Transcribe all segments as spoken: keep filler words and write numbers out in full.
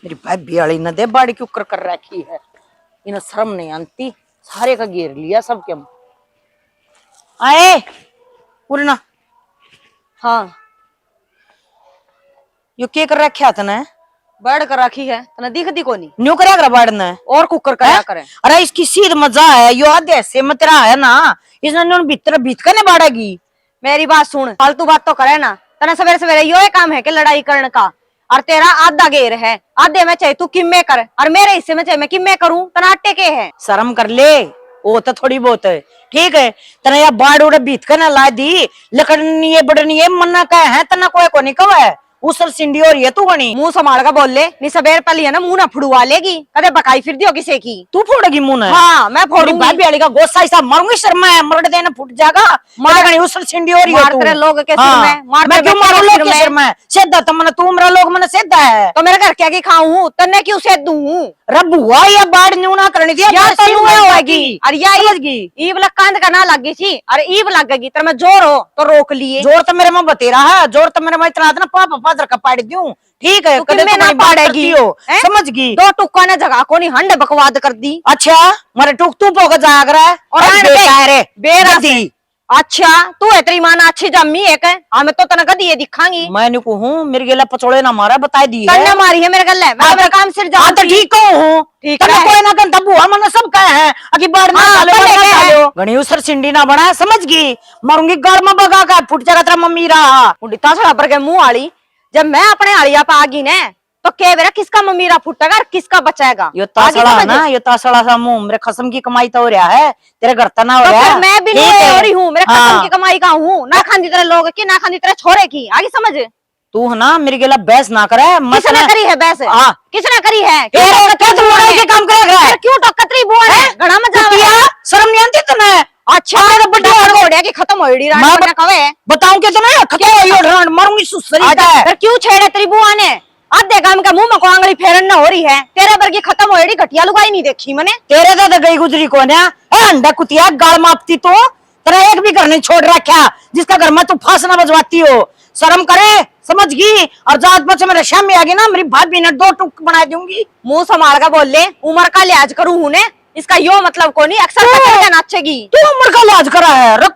मेरी भाभी वाली ने दे बाड़ी क्यों कर कर रखी है, इन्हें शर्म नहीं आती। सारे का घेर लिया सबके हम। आए, उड़ना। हाँ। यो के कर रखा तने? बर्ड कर रखी है, तने दिखदी कोनी? न्यू करया करे बर्ड ने। और कुकर करया हैं? करे। अरे इसकी सीध मजा है, यो आधे हिस्से में तेरा है ना, इसने न्यू भीतर भीत के ने बाड़ेगी। मेरी बात सुन, फालतू बात तो करे ना, तने सवेरे सवेरे यो ही काम है कि लड़ाई करण का? और तेरा आधा घेर है, आधे में चाहे तू किम्मे कर और मेरे हिस्से में चाहे मैं किम्मे करूं, तने आटे के है? शर्म कर ले, वो तो थोड़ी बहुत है, ठीक है। तने या बाड़ उड़े भीत के ना ला दी, लकड़नी है, बड़नी है, मन्ना का है, तने कोई को नहीं कवे। उसल सिंडी हो रही है तू घणी। मुंह संभाल के बोल ले, नहीं सवेर पहली है ना, मुंह ना फुड़वा लेगी, कदे बकाई फिर दियो किसे की। तू फोड़ेगी मुंह ने? हाँ, मैं मेरी फोड़ूंगी। भाभी वाली का गोसा ऐसा मारूंगी सिर में, मरड़ देना फूट जाएगा। मार। पता नहीं उसल सिंडी हो रही है मार तू। तेरे लोग के सिर हाँ। में, मार मैं तेरे क्यों बच्चों मारूं के लोग सिर के में। सिर में? सीधा तो मने तू मेरा लोग मने सीधा है। तो मेरे घर के आगे खाऊं हूँ, तन्ने क्यों से दूं हूँ? रे बुआ, ये बाढ़ न्यू ना करनी थी, या बाढ़ तो सिर न्यू में होगी। होगी। और या समझ गई? ईब लग कांध का ना लग गई थी, और ईब लग गई, तेरे में जोर हो तो रोक लिए। जोर तो मेरे में बतेरा है, जोर तो मेरे में इतना था ना, पाप पादर का पाड़ दूं। ठीक है, तू कदे किम्मे तू ना मेरी बात पाड़ेगी, करती हो, हैं? समझ गई? दो टुक्का ने जगह को नहीं, हंड बकवाद कर दी। अच्छा, मारे टुक तू पोक जाया करे। और अरे आन दे। बेटा रे, बेरा गद्दी। से। अच्छा, तू है, तेरी माँ ना अच्छी जम्मी है के? हम तो तने गद्दी ये दिखांगी। मैं न्यू कहूँ, मेरे गेला पचोले ना मारा, बता दी है। तन्ने मारी है मेरे गले, मैं हाँ, मेरे तो काम सिर हाँ, तो जाऊंगी। ठीक कहूँ हूँ। ठीक तन्ने है। कोई ना कहता, बुआ मन्ने सब कहा है, अगी बाढ़ ना हाँ, डालो, पहले बाढ़ ना कहे। डालो। घणी उस सिर सिंडी ना बना, समझ गई? मारूंगी गाल में बगा का, फूट जाएगा तेरा मम्मी रा। उंडी तासड़ा पर के मुंह आली, जब मैं अपने आलिया पे आ गई ने, तो के बेरा किसका मम्मी रा फूटेगा और किसका बचेगा? यो आगे तासड़ा समझ। ना, यो तासड़ा सा मुंह, मेरे खसम की कमाई तो हो रहा है, तेरे घर तना हो तो रहा फिर है। मैं भी ठीक नहीं है। हो रही हूँ, मेरे खसम हाँ। की कमाई का हूँ, ना खांदी तेरे लोग की, ना खांदी तेरे छोरे की। आगे समझ। तू है ना, मेरी गेला बहस ना करे, मत किसने ना। करी है बहस? हाँ। किसने करी है? क्यों तेरे टोकत क्या रही तू बुआ लड़ाई ने? के काम करे, करे? फिर क्यों टोकत रही बुआ ने? हैं? घना मजा तू आवे। किया? शर्म नहीं आती तन्ने? अच्छा, अपने तो बड्डी बड़ा हो गई। घोड़िया की खत्म होड़ी रानी बना कवे। बताऊं के तन्ने? खत्म क्या? होई रांड, मारूंगी सुसरी आजा, का। फिर क्यों छेड़े तेरी बुआ ने? आधे काम के मुंह में को आंगली फेरन न हो रही है। तेरे वर्गी खत्म होड़ी घटिया लुगाई नहीं देखी मने। तेरे तो, तो गई गुजरी को ना। ए अंडा कुतिया, गाल मापती तू। तेरा एक भी घर नहीं छोड़ रखा, जिसका घर में तू फांस ना बजवाती हो। शर्म करे, समझ गई? और जात बच मेरे सामने आ गई ना, मेरी भाभी ने दो टुक बना दूंगी। मुंह संभाल के बोल ले, उम्र का लिहाज करूं हूं ने, इसका यो मतलब कोनी, अक्सर तू, पकड़ के नाचेगी। तू उम्र का लिहाज करा है, रख,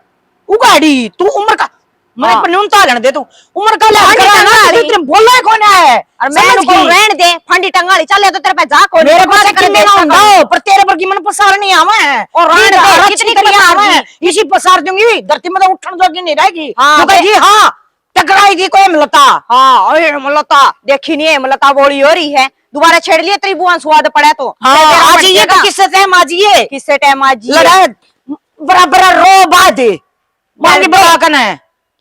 उगाड़ी, तू उम्र का, मैं हाँ। पर न्यूनता लेने दे तू, उम्र का लिहाज फंडी करा है ना, टंगाली। तू तेरे बोला ही कौन है? और मैं समझ इनको गई? रहन दे, फंडी टंगाली, चल, या तो तेरे पे जा कोनी, मेरे को बकवास से कर किन्ने दे ना इसका। उंडाओ, पर तेरे वर्गी मन पसार नहीं आवे है। और रहन दे, कितनी पसार दूंगी? इसी पसार दूंगी, धरती में तो उठन जोगी नहीं रहेगी। हाँ, तू कहेगी, हाँ, टकराई थी कोई हेमलता। हाँ, ओए हेमलता, देखी नहीं हेमलता बोली हो रही है। दोबारा छेड़ लिए तेरी बुआ स्वाद पड़ा तो। हाँ, तेरा आज ये तो किससे टाइम आज ये? किससे टाइम आज ये? लड़ा बराबर रो बात है। मांगी बड़ा कने।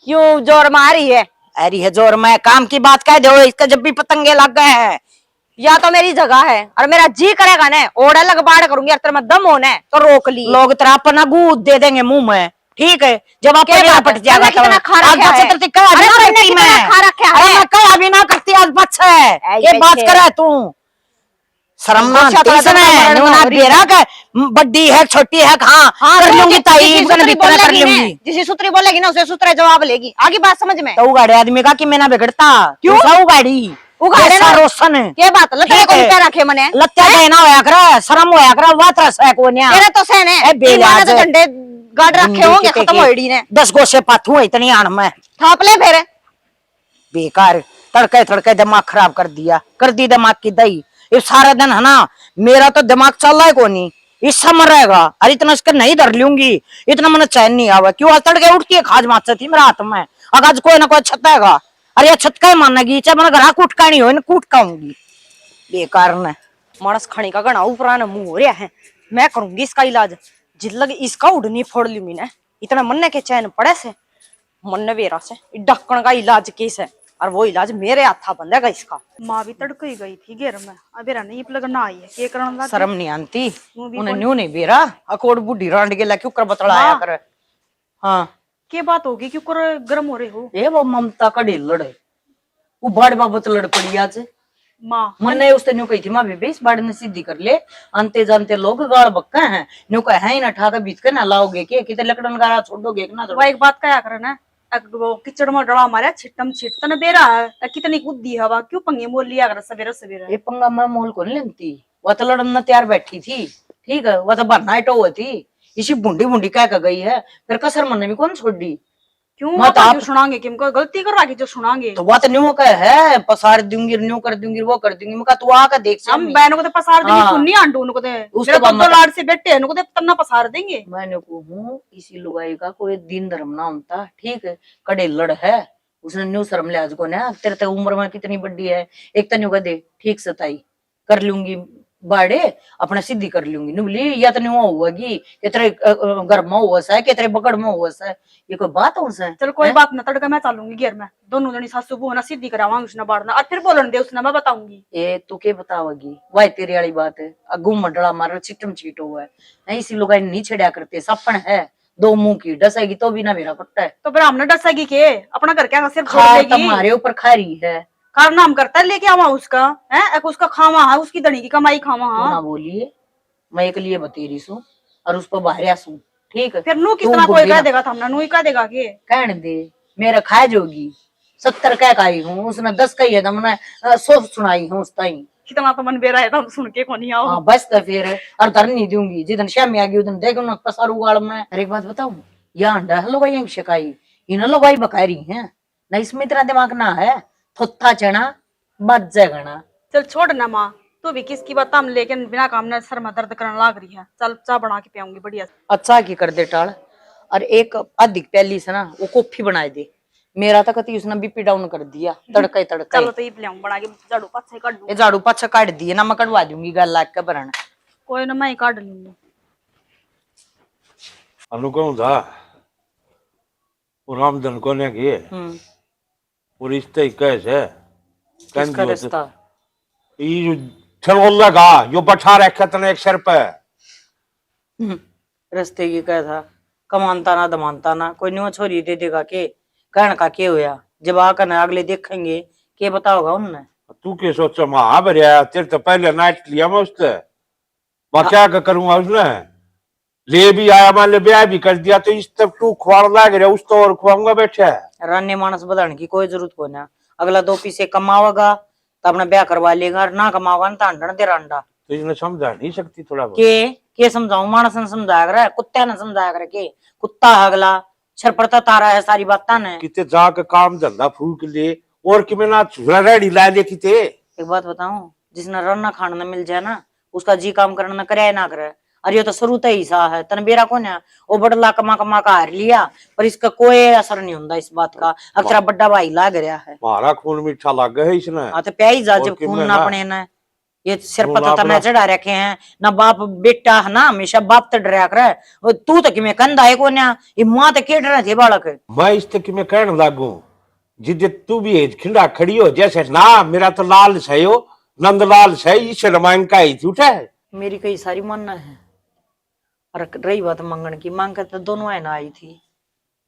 क्यों जोर मारी है? अरे है जोर में काम की बात कह दो, इसका जब भी पतंगे लग गए हैं। या तो मेरी जगह है और मेरा जी करेगा ना, ओड़ा लग बाड़ करूंगी, और तेरे में दम हो ना तो रोक ली। लोग तेरा अपना गूद दे देंगे मुंह में। ठीक है, जब आप क्या मेरा बात है? पट जाएगा तन्ने तो कितना खा आज रखा बच्चे है? तेरे कहा अरे भी ना तन्ने करती कितना मैं। खा रखा अरे है? मैं कहा भी ना करती आज बच्चे। ऐ ये बात बच्चे। करे तू। शर्म ना आती इसने, मरना ना हो रही। बेरा के, बड्डी है, छोटी है, हाँ, हाँ, कर लूंगी ताई, जिसी सुतरी बोलेगी ना, जिसी सुतरी बोलेगी ना, उसे सुतरा जवाब लेगी। आगे बात समझ में? तो उगाड़े आदमी का कि मैं ना बिगड़ता, क्यों? उगाड़ी। उगाड़े ना। रोशन। के बात, लत्ते कौन पे रखे मने? लत्ते हैं? ना होया करे, शर्म होया करे, वात रस है कोन्या। तेरे तो सहने, ए, बेलिया तो झंडे गाड़ रखे होंगे, खत्म होड़ी ने। दस गोसे पाथू है इतनी आण में। थाप ले फिर। बेकार, तड़के तड़के दिमाग खराब कर दिया, कर दी दिमाग की दही। ये सारा दिन है ना, मेरा तो दिमाग चल रहा है कोनी, इस समर रहेगा। अरे इतना इसके नहीं धर लूंगी, इतना मैंने चैन नहीं आवा। क्यों आज तड़के उठती है खाज माचा थी मेरे हाथ में, अगर आज कोई ना कोई छत हैगा। अरे ये छत का ही मानेगी, चाहे मैंने घर कूट कानी हो, इन्हें कूट काऊंगी। बेकार ने। मानस खाने का घना ऊपरा ने मुंह हो रहा है, मैं करूंगी इसका इलाज। जिद लग इसका उड़नी फोड़ लूं मैंने, इतना मन्ने के चैन पड़े से। मन्ने बेरा से ढक्कन का इलाज के से, और वो इलाज मेरे हाथा बंधेगा इसका। माँ भी तड़के ही गई थी घर में, अब बेरा नहीं पलग ना आई है, के करन लग शर्म गई? नहीं आती, यूं भी उन्हें कौन न्यू नहीं बेरा, अकोड़ बूढ़ी रांड के ला क्यों कर बतलाया माँ। कर। हाँ। के बात होगी, क्यों कर गरम हो रहे हो? ए वो ममता का ढेलड़ है, वो बाड़ बाबत लड़ पड़ी आज। माँ। मन्ने उसने न्यू कही थी, माँ बेबे इस बाड़ ने सीधी कर ले, आंते जानते लोग गाल बक्का हैं, न्यू कहे हैं, इन्हें ठा के बीच के ना लाओगे के, किते लकड़न गारा छोड़ोगे कि ना छोड़ोगे? वो एक बात कहा करे ना, अक वो कीचड़ में डला मारा, छिटम छिट तने बेरा है। अ, कितनी कुद्दी हवा, क्यों पंगे मोल लिया कर सवेरे सवेरे? ये पंगा मैं मोल कौन लेती? वह तो लड़न न तैयार बैठी थी, ठीक है, वह तो बहाना टो थी, इसी भुंडी भुंडी कह के गई है, फिर कसर मन भी कौन छोड़ी। क्यों? मैं तो आप सुनांगे कि हमको गलती कर रहा कि जो सुनांगे। तो वह तो न्यू कह है, पसार दूंगी, न्यू कर दूंगी, वो कर दूंगी। मैं कहा, तू आके देख हम बहनों को तो पसार देंगे, हाँ। सुननी आंडू उनको तो। उस मेरा तो दो लाड से बेटे हैं, उनको तो तन्ना पसार देंगे। मैंने को हूँ, इसी लुगाई का कोई दीन धर्म ना होता, ठीक है, कड़े लड़ है, उसने न्यू शर्म लिहाज को ना, तेरे ते उम्र में कितनी बड़ी है, एक तो न्यू कह दे, ठीक सताई कर लूंगी, बाड़े अपना सीधी कर लूंगी, न्यू बोली, या तो न्यू होगी, कितरे, अ, अ, घर में हुआ सा, कितरे बगड़ में हुआ सा, ये कोई बात हो सा? चल कोई बात ना, तड़का मैं चालूंगी घर में, दोनों जनी सासू बहू ना सीधी करावांगी उसने बाड़ना, और फिर बोलन दे उसने, मैं बताऊंगी। ए, तू के बतावेगी? वाह, तेरे वाली बात है, अगू मंडला मारो, छिटम छीट हुआ है, नहीं, इसी लुगाई नहीं छेड़ा करते, सापण है, दो मुंह की डसेगी तो भी ना मेरा पट्टा है। तो फिर हमने डसेगी के? अपना घर क्या सिर फोड़ खार तो लेगी? हमारे ऊपर खा रही है। खार नाम करता है, लेके आवा उसका, हैं? एक उसका खावा है, उसकी धनी की कमाई खावा तू है। ना बोलिए, मैं एक लिए बतेरी सू और उस पर बाहरिया सू, ठीक है? फिर नू किस तू तरह कोई बुढ़ी कह ना देगा, तो हमने नू ही कह देगा के? कहने दे, मेरा खा जोगी, सत्तर कह का आई हूँ, उसने दस कही है, तो मैंने, अ, सौ सुनाई है उस ताई। कितना तो मन बेरा है, तो हम सुन के कोनी आओ। हाँ, बस तो फिर, और धर नहीं दूंगी, जिदन श्यामी आ गई, उदन देख उन्हें पसारू गाल में। अरे, एक बात बताऊं, या अंडा है लोगा यहीं शिकाई, इन्हें लोगाई बका रही हैं, ना इसमें इतना दिमाग ना है, थोथा चना, बाजे घना। चल छोड़ ना माँ, तू भी किसकी बात हम लेकिन बिना काम ना सर में दर्द करने लाग रही है। चल चाय बना के पियाऊंगी बढ़िया। अच्छा की कर दे टाल, और एक आधी प्याली से ना वो कॉफी बनाए दे। मेरा तो कती उसने बीपी डाउन कर दिया, तड़का ही तड़का ही। चलो तो ये पिलाऊं बना के, झाड़ू पाछे काट दूं। ये झाड़ू पाछे काट दिए ना, मैं कटवा दूंगी, गल लाग के भरण। कोई ना, मैं ही काट लूंगी। अनु कहूं था, वो रामधन कोने की, हम्म। वो रिश्ते ही कह से, किसका कहंदी हो तो रिश्ता? ई जो छलोला का, यो बठा रखा तने एक सिर पे। हम्म, रिश्ते की कह था, कमानता ना दमानता ना, कोई न्यू छोरी दे देगा के, कहण का के होया? जब आकर ना अगले देखेंगे, के बताओगा उनने? तू के सोचा, मैं हाँ भरया, तेरे तो पहले नाट लिया मैं उससे। मैं क्या क-, करूंगा उसने? ले भी आया, मान ले ब्याह भी कर दिया, तो इस तक तू खुआड़ लाग रहा, उस तो और खुआऊंगा बैठा है। राने मानस बधाने की कोई जरूरत को ना। अगला दो पैसे कमावेगा, तो अपना ब्याह करवा लेगा, और ना कमावेगा ना, तो हांडण दे रांडा। तो इसने समझा नहीं सकती थोड़ा बहुत? के, के समझाऊं? मानस ने समझाया करे, कुत्ते ने समझाया करे के? कुत्ता है अगला, सर पर तो तारा है सारी बातां ने। किते जाके काम धंधा फूक ले, और कि मैं ना छुरा रेडी ला ले किते। एक बात बताऊं, जिसने रन ना खाण ना मिल जाए ना, उसका जी काम करने ना करे ना करे। अरे यो तो शुरू तै ही सा है, तन बेरा कोन्या। ओ बड़ला कमा कमा का हार लिया, पर इसका कोई असर नहीं होता इस बात का। अक्सर बड़ा भाई लाग रहा है। म्हारा खून मीठा लागे है इसने। हाँ, तो प्याई जा और जब किमे खून ना ना। अपने ने। ये सिर खून पर तो अपना। तना चढ़ा रखे हैं, ना बाप बेटा है ना, हमेशा बाप तो डरा करे। और तू तो किमे कंधा है कोन्या, ये माँ तो के डरे थे बालक। मैं इस तक किमे कहने लागू, जिदे तू भी हेज खिंडा खड़ी हो जैसे ना, मेरा तो लाल सै हो, नंदलाल सै, इसे रामायण का ही झूठा है। मेरी कई सारी मानना है, और रही बात मांगण की, मांग कर तो दोनों है ना आई थी।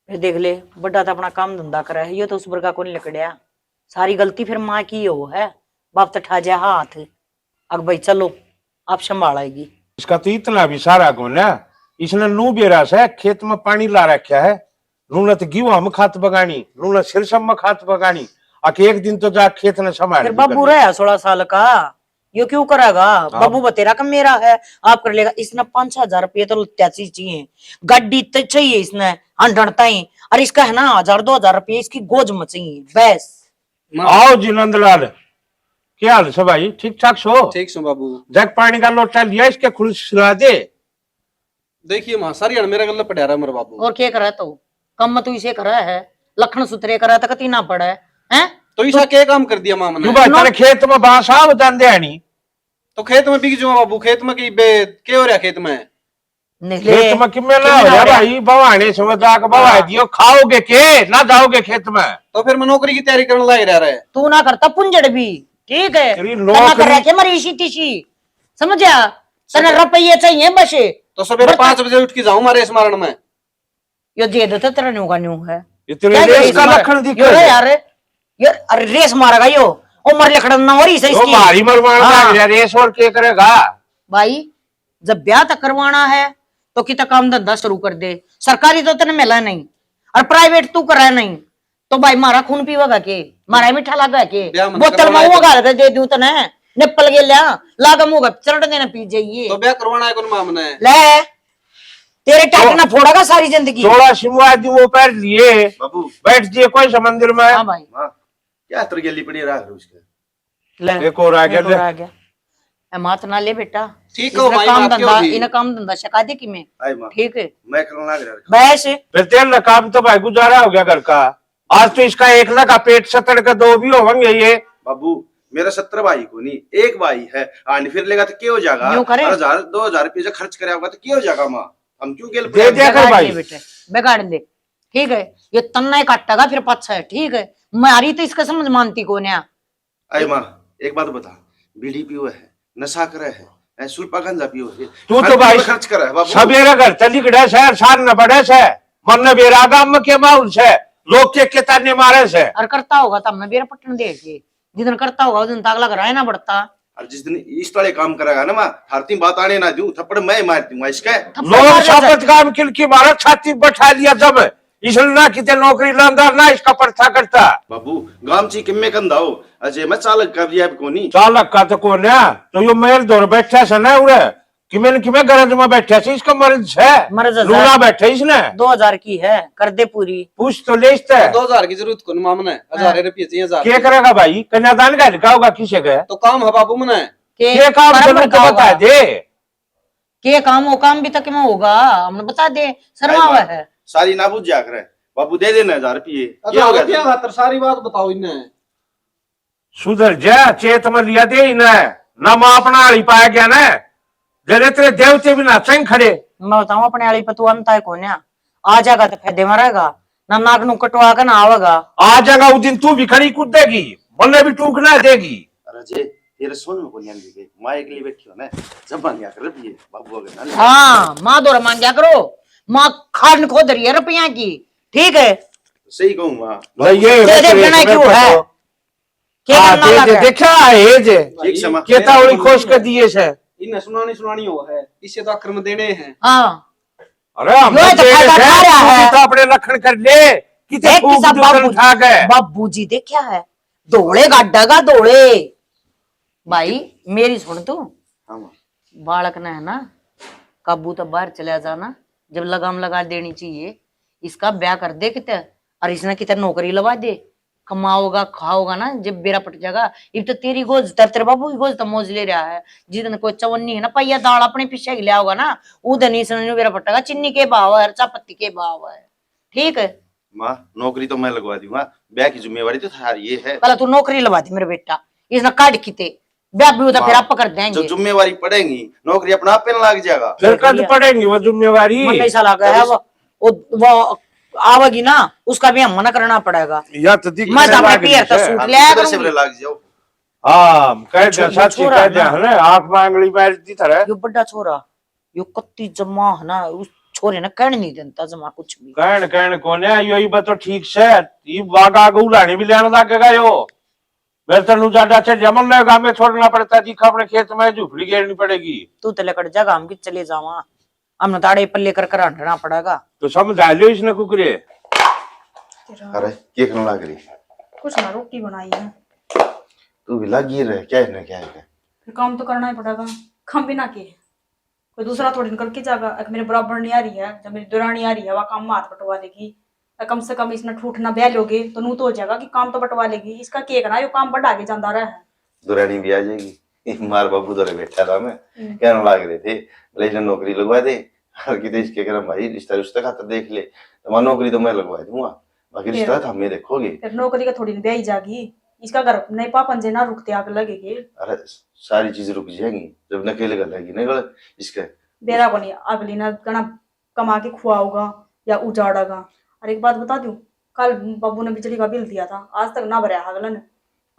फिर देख ले, बड़ा तो अपना काम धंधा करे है, यो तो उस वर्गा को नहीं लकड़या। सारी गलती फिर माँ की हो है, बाप तो ठा जा हाथ, अक भाई चलो, आप संभालेगी। इसका तो इतना भी सारा गुण है, इसने नू बेरा से खेत में पानी ला रखा है, नूने तो गेहूं में खात बगानी, नूने सिरसम में खात बगानी, अक एक दिन तो जा खेत ने संभाल फिर भी बाबू कर ले। रहा सोलह साल का, यो क्यों करेगा? हाँ। बाबू बतेरा का मेरा है, आप कर लेगा। इसने पाँच छह हजार रुपये तो लत्या चीज चाहिए, गाड़ी तो चाहिए इसने, हंडन ताई, और इसका है ना हजार दो हजार रुपये इसकी गोज में चाहिए, बस। माँ। आओ जी नंदलाल, क्या हाल है भाई? ठीक ठाक सो? ठीक सो बाबू। जग पानी का लोटा लिया, इसके खुलसिला दे। देखिए माँ, सारी हण मेरे गल्ला पड़ा रहा मेरे बाबू। और के करे तो? कम में तू इसे करे है, लखन सुथरे करे तो कती ना पड़े, हैं? तो इसा के काम कर दिया माँ मैंने? क्यों भाई, तेरे खेत में बांस आ जाते हैं नी? तो खेत में बिक जाऊंगा बाबू, खेत में की बे-, के हो रहा खेत में? खेत में किमे ना हो रहा भाई, बवाने समय जाके बवा दियो, खाओगे के, ना जाओगे खेत में? तो फिर मैं नौकरी की तैयारी करने लग रहा है। तू ना करता पुंजड़ भी, ठीक है? तेरी नौकरी कर रखे मरी इसी तीसी, समझा? तने रुपये चाहिए बस। तो सवेरे पाँच बजे उठ के जाऊं मारे इस मारण में। यो दे देता तेरा न्यू का न्यू है। इतने रेस का लखन दिख रहा है यार। यार, अरे रेस मारेगा यो। उम्र लखन ना हो रही सही इसकी। मारी मरवान का यार, रेस और के करेगा? भाई, जब ब्याह तक करवाना है, तो कितना काम धंधा शुरू कर दे। सरकारी तो तने मिला नहीं। और प्राइवेट तू करे नहीं, तो भाई, मारा खून पीवेगा के? मारा ही मीठा लागा के? ब्याह मत बोतल में करवाना वो है। घाल के दे दूं तने, निप्पल के लिया, लागा मुंह का चरट देना पी जाइए। तो ब्याह करवाना है कौन मामना है? ले, तेरे टाट ना फोड़ेगा सारी जिंदगी। चोला सिमवा दी, वो पहन लिए, बाबू। बैठ दिए कोई से मंदिर में। हाँ भाई। माँ, क्या तरगेली पड़ी रहा है उसके? ले, एक और आ गया, एक और ले। आ गया। ए, मात ना ले बेटा। ठीक हो इसने भाई, काम माँ, क्यों धंधा, भी? इन्हें काम धंधा सिखा दे कि मैं। आई माँ। ठीक है। मैं करना लग रहा। बस। फिर तेल ना काम तो भाई गुजारा हो गया घर का। आज तो इसका एक ना का पेट सतड़ के दो भी होंगे ये। बाबू, मेरा सत्तर भाई को नहीं, एक भाई है। आंड फिर लेगा तो क्या हो जाएगा? यूं करे। और हजार, दो हजार रुपये जो खर्च कराया होगा तो क्या हो जाएगा माँ? हम क्यों गेल दे पड़े? दिया कर बिगाड़ भाई। ले बेटे, बिगाड़ ले। ठीक है, ये तन्ना ही काटेगा फिर पाछा है। ठीक है, मैं आ रही तो इसका समझ मानती कौन है। अरे माँ, एक बात बता, बीड़ी पीवे है, नशा करे है, हैं, सुल्फा गांजा पीवे है, तू तो खाने भाई में खर्च करे है बाबू। सवेरे घर ते लिकड़े से, शाम न बड़े से, मन न बेरा गाम में के माहौल से, लोग के के ताने मारे से। और करता होगा तब मैं बेरा पटन दे के, जिस दिन करता होगा उस दिन ताक लग रहा है ना बढ़ता। और जिस दिन इस तरह काम करेगा ना माँ, थारती बात आने ना दूं, थप्पड़ मैं ही मार दूंगा इसके। थप्पड़ लोग मार दे साबत सर। काम किल की मारा, छाती बैठा लिया जब, इसने ना किते नौकरी लांदा, ना इसका परथा करता। बाबू, गाम ची किम्मे कंधा हो, अजय मैं चालक का भी अब कोनी। चालक का तो कोन्या, तो यो मेल धोर बैठा से ना उरे, किमे न किमे गरज में बैठा से, इसका मर्ज से। मर्ज से। लूला बैठे इसने। दो हजार की है, कर दे पूरी। पूछ तो ले इसते। दो हजार की जरूरत कोनी मामने, हजार हाँ। रुपये चाहिए, हजार के रुपये। करेगा भाई? कन्यादान का हल्का होगा किसे का? तो काम है बाबू मने। के के काम फार्म जरूरत भरता बता होगा। दे। के काम, वो काम भी तक में होगा, हमने बता दे, शर्मावा भाई, है। सारी ना बुझ जा करे, बाबू दे देना हजार रुपये। अच्छा, ये हो गया रुपया तुम। खातर सारी बात बताओ इन्हें। सुधर जा, चेत में लिया दे इन्हें, ना माँ अपना आली पाया गया ना, जरे तेरे देवते भी ना चंग खड़े। मैं बताऊं, अपने आली पे तू अंत है कोन्या, आ जाएगा तो फायदे में रहेगा, ना नाक नू कटवा के ना आवेगा। आ जाएगा उस दिन तू भी खड़ी कूदेगी, मन्ने भी टूक ना देगी। अरे जे तेरे सोच में कोनी आंदी के माँ एकली बैठी हो ना, जब बन गया कर भी बाबू अगर ना ले। हाँ, माँ दौरा मांग गया करो, माँ खान खोद रही है रुपया की, ठीक है। सही कहूँ माँ। भाई ये तेरे बच्चे बना इसमें क्यों है? फंसो। के हाँ, करना दे, लग दे, रहा है? देखा है जे। ठीक से माँ। केता उड़ी खोश कर दिए से। इन्हें सुनानी सुनानी हो है, इससे तो आखिर में देने हैं। हाँ। अरे हम यो तो तो तेरे फायदा से, खा रहा तू भी है। तो अपने लखन कर ले, किते देख फूक किसा दूं बाबू, तन खा के। बाबू जी देखा है, धोले गाडा का धोले। भाई, मेरी सुन तू। हाँ माँ। बालक ने है ना, काबू तो बाहर चला जाना, जब लगाम लगा देनी चाहिए, इसका ब्याह कर दे किते, और इसने किते नौकरी लवा दे, कमाओगा, खाओगा ना, जब बेरा पट जाएगा। इब तो तेरी गोज, तेरे, तेरे बाबू की गोज तो मौज ले रहा है। जिस दिन कोई चवन्नी है ना, पहिया दाल अपने पीछे ही ले आओगा ना, उस दिन इसने न्यू बेरा पटेगा, चीनी के भाव है, चाय पत्ती के भाव है। ठीक है? माँ, नौकरी तो मैं लगवा दूंगा, ब्याह की जिम्मेवारी तो थारी ये है। पहले तू नौकरी लगा दे मेरे बेटा, इसने काट किते, ब्याह भी तो फिर माँ, आप कर देंगे। जो जिम्मेवारी पड़ेगी, नौकरी अपना आप पे लग जाएगा। फिर कद पड़ेगी वो जिम्मेवारी? मन ऐसा लगा है वो, वो, वो आवेगी ना, उसका भी हम मना करना पड़ेगा। या तो दिख मैं तो अपने पियर का सूट ले आया करूंगी। लग जाओ। हाँ, कह दे, सच्ची कह दे, है ना, आंख में आंगली मार दी तरह। यो बड़ा छोरा, यो कत्ती जमा है ना, उस छोरे ने कहने नहीं देता जमा कुछ भी। कहन, कहन कोने, यो ही बात तो ठीक से, ये बागा आगे उलाने भी लेने लगेगा यो। मेरे तो नू ज्यादा चढ़ जा, मन लगा में छोड़ना पड़ता, दिखा अपने खेत में झुपड़ी घेरनी पड़ेगी। तू तो लकड़ जा, हम की चले जावा, हमने तो आड़े पल्ले कर कर हटना पड़ेगा। तो समझा लियो इसने कुकरे। अरे, के करने लग रही? कुछ ना, रोटी बनाई है। तू भी लगी रहे, क्या है ना क्या है? फिर काम तो करना ही पड़ेगा, काम भी ना के। कोई दूसरा थोड़ी निकल के जाएगा। एक मेरे बराबर नहीं आ रही है, जब मेरी दुरानी आ रही है, वह काम में हाथ बटवा देगी। तो कम से कम इसने ठूठ ना ब्याह लोगे, तो नू तो हो जाएगा कि काम तो बटवा लेगी। इसका के करना, यो काम बढ़ा के जाता रहा है। दुरानी भी आ जाएगी। मार बाबू धोरे बैठा था मैं, हम्म। कहने लाग रहे थे, "ले इसने नौकरी लगवा दे।" और किते इसके करम भाई, रिश्ता, रिश्ता खातर देख ले, तो मैं नौकरी तो मैं लगवा दूंगा, बाकी फिर? रिश्ता तो हमें देखोगे। फिर नौकरी का थोड़ी न ब्याही जागी, इसका घर नहीं पापन जे ना रुकते आग लगेगी। अरे, सारी चीज रुक जाएंगी जब नकेल गलेगी ना गल इसके। बेरा को नहीं, अगली ना घना कमा के खुआओगा या उजाड़ेगा। और एक बात बता दूं, कल बाबू ने बिजली का बिल दिया था, आज तक ना भरया अगला ने।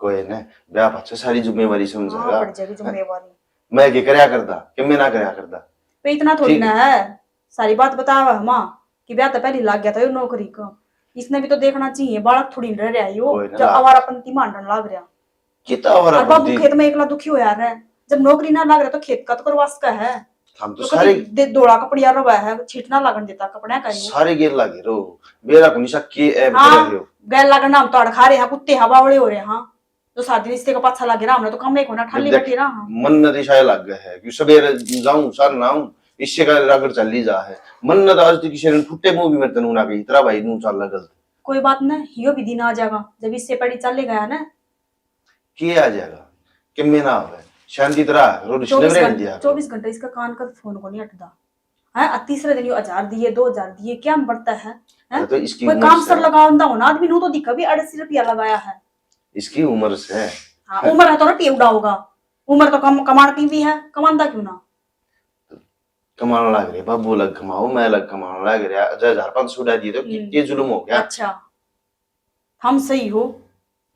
कोई ना, ब्याह पाछे सारी जिम्मेवारी समझेगा। हाँ, पड़ जाएगी जिम्मेवारी। मैं के करया करदा, के मैं ना करया करदा? पे इतना थोड़ी ठीक ना है। है, सारी बात बतावा है माँ कि ब्याह तो पहले लाग गया था यो नौकरी का। इसने भी तो देखना चाहिए, बालक थोड़ी न रह रहा है यो, कोई ना जब लाग। आवारापंती मांडन लाग रहा। कितना और आवारापंती? बाबू खेत में एकला दुखी होया रहे, जब नौकरी ना लाग रहा तो खेत का तो करवा सका है। हम तो तो सारे कभी दे-, धोला कपड़िया रवा है, छीट ना लागण देता कपड़िया का ही। सारे गेर लागे रो। बेरा को निशा के ऐब हाँ, करे हो। गैर लागण ना हम तो अड़ खा रहे हैं, कुत्ते हैं, बावले हो रहे हैं। तो साथ दिन इससे का पाछा लगे रहा, हमने तो कम एक होना, ठाली देख, बैठे रहा। मन न दिशाए लग गए है, क्यों सवेरे जाऊं, सर ना आऊं, इससे का रगड़ चल ही जा है। मन न तो आज तक किसी ने फुट्टे मुंह भी मेरे तनु ना कही, "तेरा भाई नू चाल गलत।" कोई बात ना, यो भी दिन आ जाएगा, जब इससे पड़ी चले गया ना। के आ जाएगा? किम्मे ना आवे। शांति तरह रो, रिश्ते चौबीस में रहने घंटे, दिया करो। चौबीस घंटे इसका कान का फोन को नहीं हटदा। हैं, आ तीसरे दिन यो हजार दिए, दो हजार दिए, क्या में बढ़ता है? हैं? अरे तो इसकी कोई उम्र काम से सर लगावंदा हो ना, आदमी नू तो दिखा भी अस्सी रुपया लगाया है। इसकी उम्र से। हाँ, उम्र है तो रोटी उड़ाओगा। उम्र तो कम, कमाण की भी है, कमांदा क्यों ना? कमाण लाग रहे, बाबू अलग कमाओ, मैं अलग कमाण लाग रहा। अजय हजार पाँच सौ उड़ा दिए तो हम्म। कितने जुल्म हो गया। अच्छा, हम सही हो,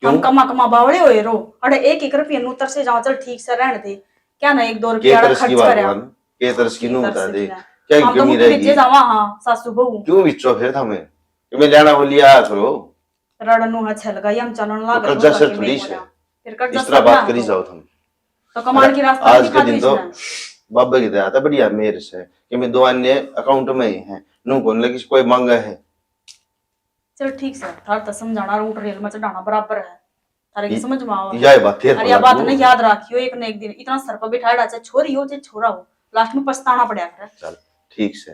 क्यों? हम कमा कमा बावले होए रो, अरे एक एक रुपये नू तरसे जाओ, चल ठीक से रहने दे, क्या ना एक दो के रुपया तरस खर्च की बात करया। हुआ ना? के तरस की नू बता दे, क्या हम तो कमी मुंह रहेगी? बेचे जावा, हाँ, सासू बहू। क्यों बिचो फिर था मैं? कि मैं लेना बोली आया करो। रड़ नू है छल गई, हम चलन लाग तो रहे कर्जा हो, से बाकी थोड़ी नहीं से। बोला। फिर कर्जा इस तरह से बात ना करी हो। जाओ तुम। तो कमाल की रास्ता आज दिखा के दिन दीजिए तो ना। बाबा की दया था, बढ़िया मेहर से कि मैं दो अन्य अकाउंट में ही हैं, नू कौन लगी कोई मांगा है। चल ठीक से, थार तो समझाना और ऊट रेल में चढ़ाना बराबर है। थारे की ये, समझ में आवा। यह बात है, अरे, यह बात ना याद रखियो, एक ना एक दिन इतना सर पर बिठाड़ा, चाहे छोरी हो, चाहे छोरा हो, लास्ट में पछताना पड़ा करे। चल, ठीक से।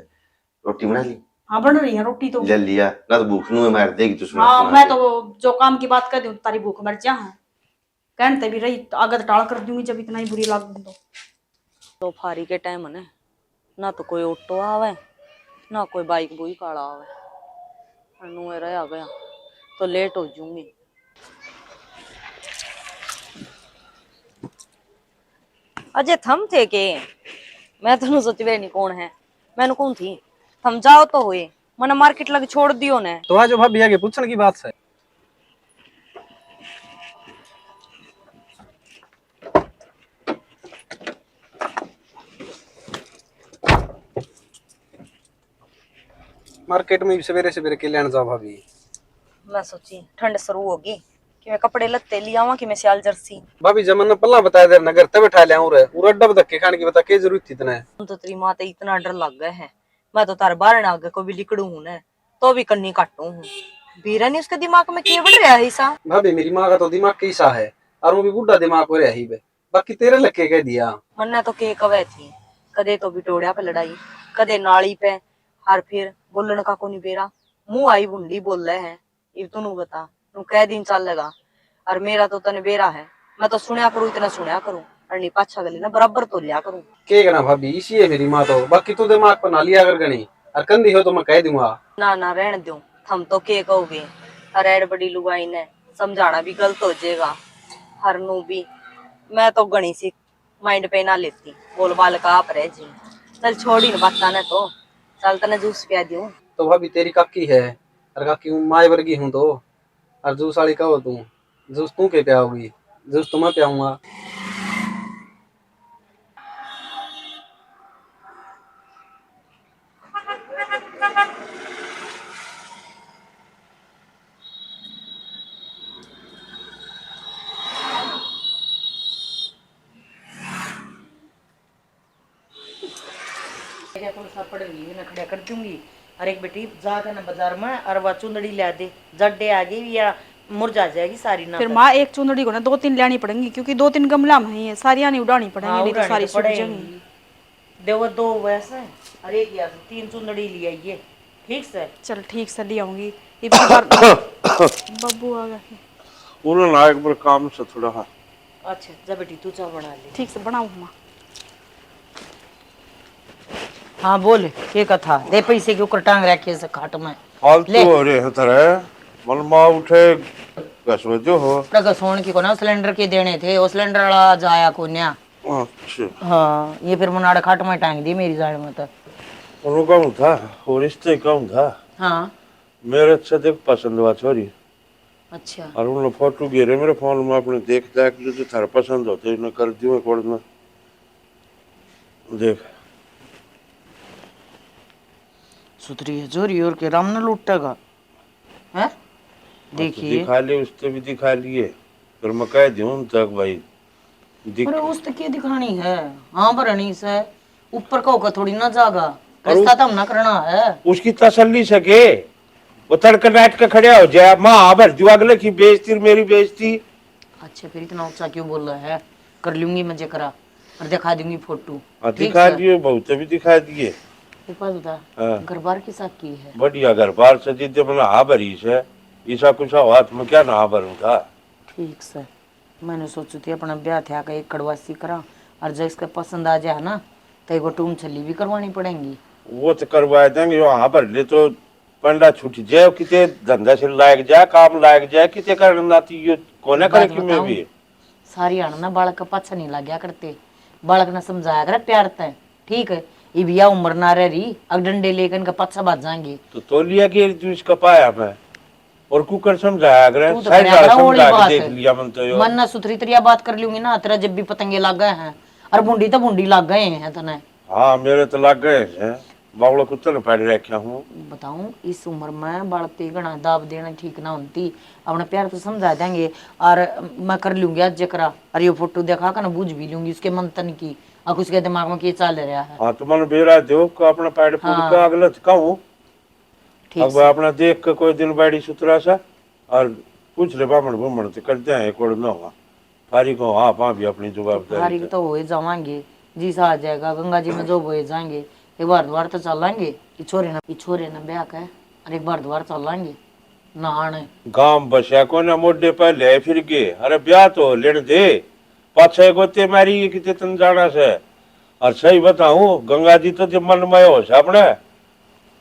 रोटी बना ली? हाँ, बन रही है रोटी तो। ले लिया, ना तो भूख नू मार देगी तू, सुना हाँ, सुना मैं के। तो जो काम की बात कर दूँ, तारी भूख मर जा है। कहने ते भी रही, तो आगे तो टाल कर दूंगी जब इतना ही बुरी लाग तो। तो फारी के टाइम ने ना तो कोई ऑटो आवे, ना कोई बाइक बुइक आला आवे। और नुए रह गया तो लेट हो जूंगी। अजय, थम थे के? मैं तो सोचवे नहीं कौन है। मैंने कौन थी? थम जाओ तो हुए, मने मार्केट लग छोड़ दियो ने। तो आज भाभी आगे पूछण की बात है। मार्केट में भी सवेरे सवेरे के लेने जाओ भाभी? मैं सोची ठंड शुरू होगी, कि मैं कपड़े लत्ते ले आवां, कि मैं सियाल जर्सी। भाभी, जब मैंने पहला बताया तेरे नगर तब बैठा ले आऊं रे, और अड्डा पे धक्के खाने की बता के जरूरत थी तने? तो तेरी माँ तो इतना डर लग गया है, मैं तो तारे बारणे आगे को भी लिकड़ू हूं ना, तो भी कन्नी काटू हूं। बीरा ने उसके दिमाग में के बढ़ रहा है सा? भाभी, मेरी माँ का तो दिमाग कैसा है, और वो भी बूढ़ा दिमाग हो रहा है बे। बाकी तेरे लगे कह दिया। मन्ने तो के कवे थी, कदे तो बिटोड़िया पे लड़ाई, कदे नाली पे, हर फिर बोलण का कोनी बेरा, मुंह आई भुंडी बोले है। इब तू नू बता, नू कै दिन चालेगा? और मेरा तो तने बेरा है, मैं तो सुणया करूँ, इतना सुणया करूँ, और नहीं पाछा गली ना बराबर तो लिया करूँ। के करा भाभी, इसी है मेरी माँ तो, बाकी तू दिमाग पर ना लिया कर घणी, और कंदी हो तो मैं कह दूंगा। ना ना, रहन दो, थम तो के कहोगे, और एड बड़ी लुगाई ने समझाना भी गलत हो जाएगा। हर नू भी मैं तो घणी सी माइंड पे ना लेती, बोल बाल का आप रह जी। चल छोड़ इन बातां ने तो, चल तने जूस पिया दूं। तो भाभी तेरी काकी है, और काकी हूँ माय वर्गी हूँ तो, और जूस वाली कहो तू, जूस तू के पियाओगी? जूस तो मैं पियाऊंगा। क्या कौन सा पड़ रही है, ना खड़ा कर दूंगी। अरे एक बेटी, जाके ना बाजार में और वह चुंदड़ी ला दे, जड्डे आ गई या मुरझा जाएगी सारी ना फिर। माँ, एक चुंदड़ी को ना दो तीन लेनी पड़ेंगी, क्योंकि दो तीन गमला में ही है, सारियां नहीं उड़ानी पड़ेंगी, हाँ, नहीं तो उड़ानी सारी तो सूख पड़ेंगी। जाएंगी। देवो दो वैसे, अरे एक यार तीन चुंदड़ी ले आइए, ठीक से। चल ठीक से ले आऊंगी। इबकी बार बाबू आ गया। उन्होंने ना एक बार काम से थोड़ा, हाँ। अच्छा, जा बेटी, तू चाय बना ले। ठीक से बनाऊँ माँ। हाँ बोल, के कथा? दे पैसे के ऊपर टांग रखे से खाट में। फालतू ले। हो रहे हैं तेरे। मन माँ उठे, घसवे जो हो। तो घसोण की को ना, सिलेंडर के देने थे, वो सिलेंडर वाला जाया को न्या। अच्छा। हाँ, ये फिर मनाड़ खाट में टांग दी मेरी जाड़ में तो। और वो कौन था? वो रिश्ते कौन था? हाँ। मेरे से देख पसंद हुआ छोरी। अच्छा। और उन्होंने फोटो घेरे मेरे फोन में अपने, देख देख जो, जो थारे पसंद होते इन्हें कर दियो कोड में। देख। सुथरी है छोरी और के राम ने लूटेगा। हैं? हाँ, तो देखिए। दिखा लिए, उससे भी दिखा लिए। फिर मैं कह दूँ तक भाई दिख- अरे उससे के दिखानी है? हाँ भरनी से। ऊपर का होकर थोड़ी ना जागा, और रिश्ता तो हम ना करना है। उसकी तसल्ली से के, वो तड़के बैठ के खड़े हो जाए, माँ भर दियो अगले की बेइज्जती, मेरी बेइज्जती। अच्छा, फिर इतना ऊंचा क्यों बोल रहा है? कर लूंगी मैं जकरा और दिखा दूंगी फोटो। हाँ, ठीक दिखा से। दिए, बहुत भी दिखा दिए। एक बात बता, हाँ। घर बार किसा की है? बढ़िया घर बार से, जिद्दे मैंने हाँ भरी से, ईसा कुछ हाथ में क्या ना भरूंगा। ठीक से, मैंने सोचू थी अपना ब्याह थे आके एक कड़वासी करा, और जब इसका पसंद आ जाए ना, तो एक वो टूम छली भी करवानी पड़ेंगी। वो तो करवा देंगे, यो हाँ भर ले तो पंडा छूट जाए, किते धंधा से लाग जाए, काम लाग जाए, किते करना तो ये कोने एक करे बात कि मैं बताऊं, भी। सारी हाण ना बालक के पाछे नहीं लाग्या करते, बालक ने समझाया करे प्यार तै, ठीक है? इब या उम्र ना रह रही, अब डंडे लेकर इनके पाछे भाजांगे। तो तोलिया के तू इसका पाया मैं, और कुकर समझाया करे, तू तो सारी खड़ा बात करा, ओली समझा के बात देख है। लिया मन तो यो। मन ना सुथरी तरिया बात कर लूंगी ना, तेरा जब भी पतंगे लाग गए हैं, और भूंडी तो भूंडी लाग गए हैं तने। हाँ, मेरे तो लाग गए हैं, बावला कुत्ते ने पाड़ रखा हूँ। बताऊं, इस उम्र में बालक ते घना दाब देना ठीक ना होती। अपना प्यार तो समझा देंगे, और मैं कर लूंगी आज जकरा, और ये फोटो दिखा कर ना बूझ भी लूंगी उसके मन तन की, और उसके दिमाग में क्या चल रहा है। हाँ, तो मन बेरा दो को अपना पैड पुड़ हाँ। का अगले तो कहूँ। ठीक अब से। अपना देख के कोई दिन बाड़ी सुतरा सा और पूछ ले बामण बुमण ते कर दे, एक और ना हुआ। फारिग हो आप भी अपनी जवाबदारी फारिग से। तो होए जावांगे, जी सा आ जाएगा, गंगा जी में जो बोए जाएंगे, एक बार द्वार तो चलांगे। ई छोरे ना, ई छोरे ना ब्याह के, और एक बार द्वार चलांगे नहाने। गांव बस्या कोने मोडे पे ले फिर गए, अरे ब्याह तो लेने दे, पाछे गोते मारी ये किते तन जाना से। और सही बताऊं, गंगा जी तो जब मन में हो से अपने,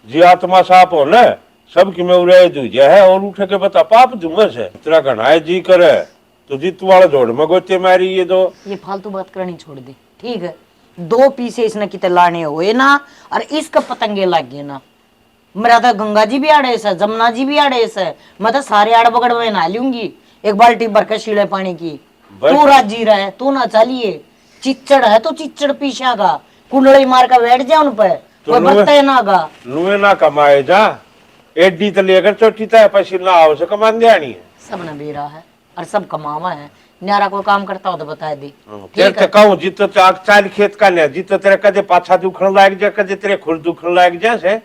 जी आत्मा साफ हो ना, सबकी मैं उराई दूजा है और उठ के बता पाप दूंगा से। तेरा घना है जी करे, तो जी तू वाला जोड़ में गोते मारी ये दो। ये फालतू बात करनी छोड़ दे, ठीक है? दो पीसे इसने किते लाने हुए ना, और इसका पतंगे लाग गए ना। मेरा तो गंगा जी भी आड़े से, जमुना जी भी आड़े से, मैं तो सारे आड़ बगड़ में नहा लूंगी, एक बाल्टी भर के शीले पानी की। बस। तू राजी रहे, तू ना चलिए, चिच्चड़ है तू, चिच्चड़ पीछा का, कुंडली मार के बैठ जा उन पे, तो कोई नुए, बत्ता ना गा। नुए ना कमाए जा, एडी तो लेकर चोटी तक पसीना आओ से कमान दे आनी है। सब ना बेरा है और सब कमावा है, न्यारा कोई काम करता हो तो बता दे। हाँ, ठीक तेरे है? तो कहूँ जित तो आग चाल खेत का न्या, जित तो तेरे कदे पाछा दुखण लाग जा, कदे तेरे खुर दुखण लाग जा से।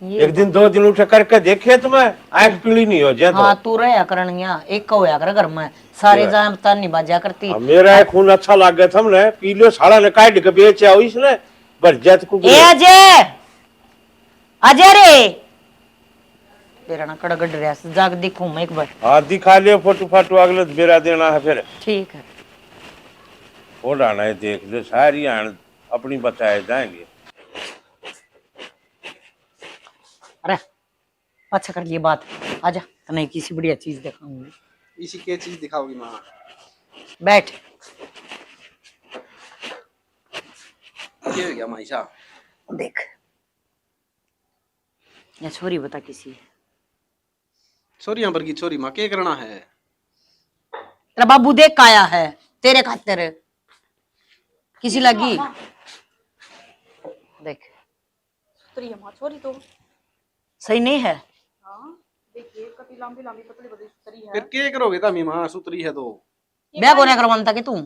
ये एक दिन दो दिन उठे करके देख खेत में, आंख पीली नहीं हो जाए तो। हाँ, तू रहा करनिया, एक का होया कर घर में, सारे जाए तान नहीं बाजा करती। हाँ, मेरा एक खून अच्छा लग गया था हमने, पी लियो साला ने काट के बेच आओ इसने, भर जात को ए अजय, अजय रे, तेरा ना कड़ा गड रहा से, जाके देखूं मैं एक बार। हाँ, दिखा ले फोटो फाटो, अगले तो बेरा देना है फिर। ठीक है। वो डाना है, देख ले, सारी आन अपनी बताए जाएंगे। अरे, पाछा कर लिए बात, आजा, तने किसी बढ़िया चीज दिखाऊंगी। इसी के चीज दिखाओगी माँ? बैठ। ये हो गया माई साहब। देख, या छोरी बता किसी। छोरियां पर की छोरी माँ, के करना है? तेरा बाबू देख के आया है तेरे खातिर। किसी लगी? देख। सुतरी है माँ छोरी तो। सही नहीं है? हाँ, देखिए, कति लंबी लंबी पतली पतली सुतरी है। फिर के करोगे तमी माँ, सुतरी है तो? ब्याह कोना करवांदा के तू?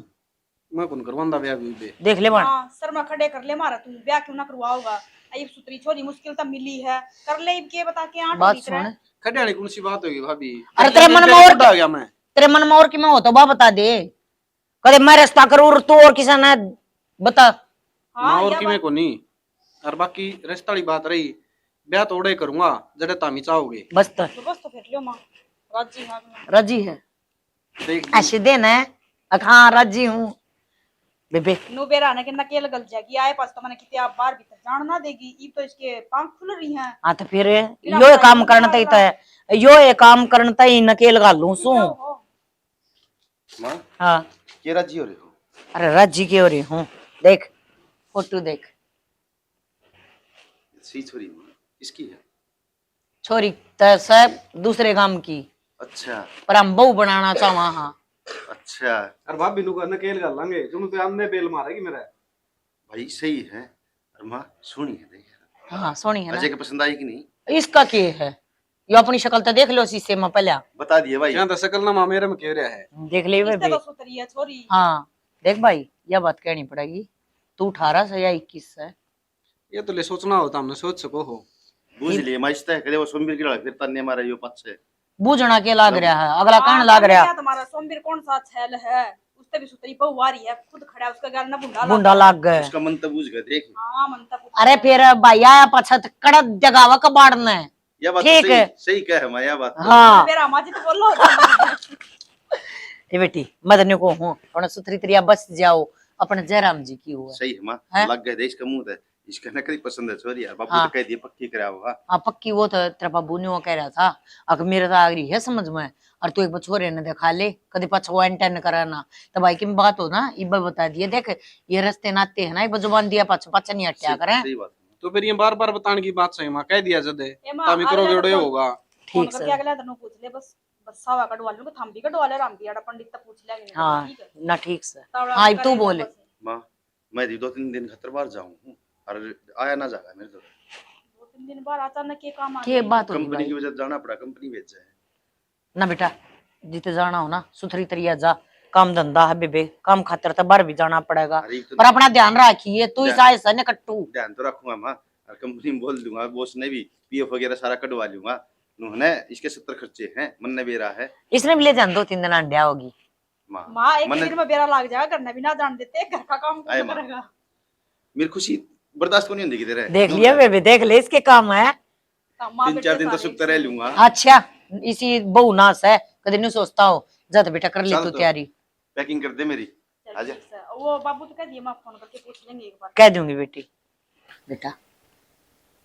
मैं कौन करवांदा ब्याह भी बे। देख ले बन। हाँ, सर में खड़े कर ले मारा तू, ब्याह क्यों ना करवाओगा? अब सुतरी छोरी मुश्किल तो मिली है, कर ले इब के बता के आंट बात सुन। खड़े वाली कौन सी बात होगी भाभी? अरे तेरे मन में और आ गया मैं। तेरे मन में और की मैं हो तो बा बता दे। कदे मैं रिश्ता करूँ और तू और किसी ने बता। हाँ, माँ और की मैं कोनी। और बाकी रिश्ता वाली बात रही, ब्याह तो ओड़े करूंगा जड़े तामी चाहोगे। बस तो। तो बस तो फिर लियो माँ, राजी हाँ मैं। राजी है। देख ली। ऐसे देना है, अक हाँ राजी हूँ। बेबे। नु बेरा ने के नकेल गल जाएगी, आए पास तो मैंने किते आप बाहर भीतर जान ना देगी, इब तो इसके पांख खुल रही हैं। हाँ तो फिर फिर यो आप काम करना तई तो, यो ये काम करना तई नकेल घालूं सू। माँ, हाँ। के राजी हो रहे हो? अरे राजी के हो रही हूँ, देख, फोटो देख। सही छोरी माँ, किसकी है? छोरी तो सब दूसरे गांव की। अच्छा। पर हम बहू बनाना चाहवा हाँ। अच्छा। अरे भाभी नु को नकेल घाल लांगे, तुम तो आमने बेल मारेगी मेरा। भाई सही है। अरे माँ, सोहनी है देख। हाँ, सोहनी है ना। अजय के पसंद आई कि नहीं? इसका के है? यो अपनी शक्ल तो देख लो शीशे में पहले। बता दिए भाई। क्या तो शक्ल ना माँ मेरे में कह रहा है। देख ले इससे भाई। तो सुथरी है छोरी। हाँ, देख भाई, यह बात कहनी पड़ेगी। तू अठारह से या इक्कीस से? ये तो ले सोचना हो तो हमने सोच सको हो। बूझ ये लिए माइस्ता है, कदे वो सोमबीर की लड़ाई फिर तन्ने मारे यो पाछे। बूझना के लाग रहा है, अगला हाँ, कहने लाग कहने रहा। क्या तुम्हारा सोमबीर कौन सा छैल है? उससे भी सुतरी बहू आ रही है, खुद खड़ा है, उसका गाल ना भुंडा भुंडा लग गया। लग गया। उसका मन तो बूझ गया, देख। हाँ, मन तो बूझ अरे गया। फिर भाई आया पाछा तो कड़ा जगावा कबाड़ ने। या बात तो ठीक सही, है। सही कह है माँ, या बात तो। हाँ। मेरा माँ जी तो बोलो। ए बेटी, मदन को हूँ, अपना सुथरी तरिया बस जाओ, अपने जयराम जी की हुआ। सही है माँ, हैं? लग गए देश का मुंह है। इसका ना कहीं पसंद है छोरी यार, बाबू हाँ। तो कह दिए पक्की कराओ। हाँ। हाँ, पक्की वो तो तेरा बाबू ने वो कह रहा था, अक मेरे तो आ रही है समझ में, और तू एक बार छोरे ने दिखा ले, कदे पाछा वो एंटन करा ना। तो भाई की बात हो ना, इब्बा बता दिए, देख ये रस्ते नाते है ना, इब्बा जुबान दिया पाछा, पाछा नहीं हटिया सही, करे। सही बात। तो फिर ये बार बार बताने की बात सही माँ, कह दिया जदे, ए माँ, तामी अगले करोगे तो उड़े फोन, होगा। फोन ठीक करके सर। अगले दिन पूछ ले बस, बस सावा कटवा लूंगा, थाम भी कटवा ले, राम भी आड़ा पंडित तो पूछ लेंगे, हाँ, ठीक है। ना ठीक सर। तावड़ा हाँ, तू करे बोल। बस। माँ, मैं भी दो तीन दिन खातर बाहर जाऊं हूँ और आया ना जागा मेरे तो। दो तीन दिन बाद अचानक के काम आ के गया? बात होगी कंपनी भाई? की वजह से जाना पड़ा, कंपनी भेजा है। ना बेटा, जिते जाना हो ना, सुथरी तरिया जा, काम धंधा है बेबे, काम खातर तो बाहर भी जाना पड़ेगा, अरे, एक तो पर अपना ध्यान रखिए, तू इस ध्यान, आए से न कट्टू। ध्यान तो रखूंगा माँ, और कंपनी में बोल दूंगा बॉस ने भी, पीएफ वगैरह सारा कटवा लूंगा। उन्होंने इसके सत्तर खर्चे हैं, मन ने बेरा है। इसने भी ले जान दो तीन दिन अंड्या होगी। माँ, माँ, एक मन्ने दिन में बेरा लाग जाएगा, घर ने भी ना जान देते, घर का काम कौन करेगा? मेरी खुशी बर्दाश्त को नहीं होती तेरे। देख लिया बेबे, देख ले इसके काम है। हाँ, माँ तीन बेटे चार दिन तो सारे सुखता रह इसी लूंगा। अच्छा, इसी बहू नाश है, कदे नहीं सोचता हो। जा तो बेटा कर ले चल तू तो। तैयारी। पैकिंग कर दे मेरी। चल आजा। ठीक है। वो बाबू तो कह दिए, माँ फोन करके पूछ लेंगे एक बार। कह दूंगी बेटी। बेटा,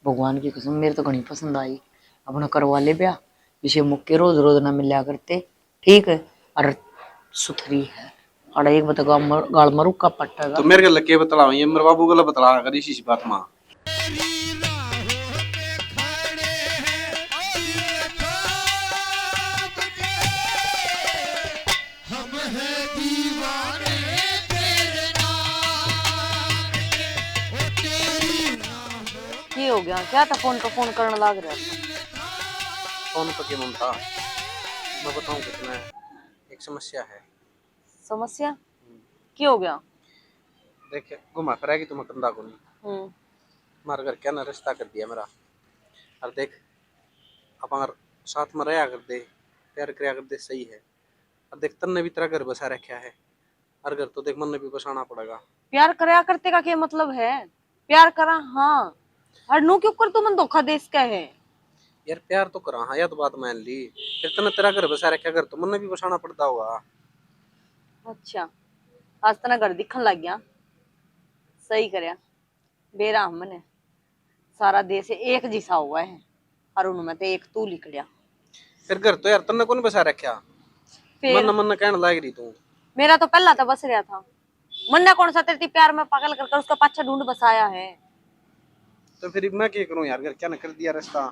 भगवान की कसम, मेरे तो घणी पसंद आई। अपना करवा ले ब्याह, इसे मुक्के रोज रोज ना मिल्या करते, ठीक है? और सुथरी है, और एक बता गाल मर-, गाल मरू का पट्टा तो। मेरे के लगे बतलाओ, ये मेरे बाबू को बतला कर इसी बात माँ। हम हैं दीवाने तेरे नाम के, ओ तेरी ना हो। की हो गया? क्या था फोन पे फोन करने लाग रहा? फोन पे की ममता, मैं बताऊं कितना है, एक समस्या है। समस्या? हम्म। की हो गया? देख, घुमा फिरा की तुम्हें कंधा को नहीं। हम्म। मार घर क्या ना रिश्ता कर दिया मेरा। और देख, अपन साथ में रहा कर दे, प्यार करया कर दे, सही है। और देख, तन्ने भी तेरा घर बसा रखा है, और घर तो देख, मन्ने भी बसाना पड़ेगा। प्यार करया करते का क्या मतलब है? प्यार करा, हाँ, और नू क्यों कर तू मन धोखा दे इसका है? यार, प्यार तो करा, हाँ, या तो बात मान ली, फिर तन्ने तेरा घर बसा रखा, घर तो मन्ने भी बसाना पड़ता होगा। अच्छा, आज तना घर दिखन लग गया, सही करया। बेरा हमने सारा देश एक जिसा हुआ है, और उनमें ते एक तू लिकड़या। फिर घर तो यार तन्ने कौन बसा रखा? फिर? मन्ने, मन्ने कहने लाग रही तू। मेरा तो पहला तो बस रहा था। मन्ने कौन सा तेरे प्यार में पागल कर कर उसका पाछा ढूंढ बसाया है? तो फिर मैं क्या करूं यार, घर क्या न कर दिया रिश्ता।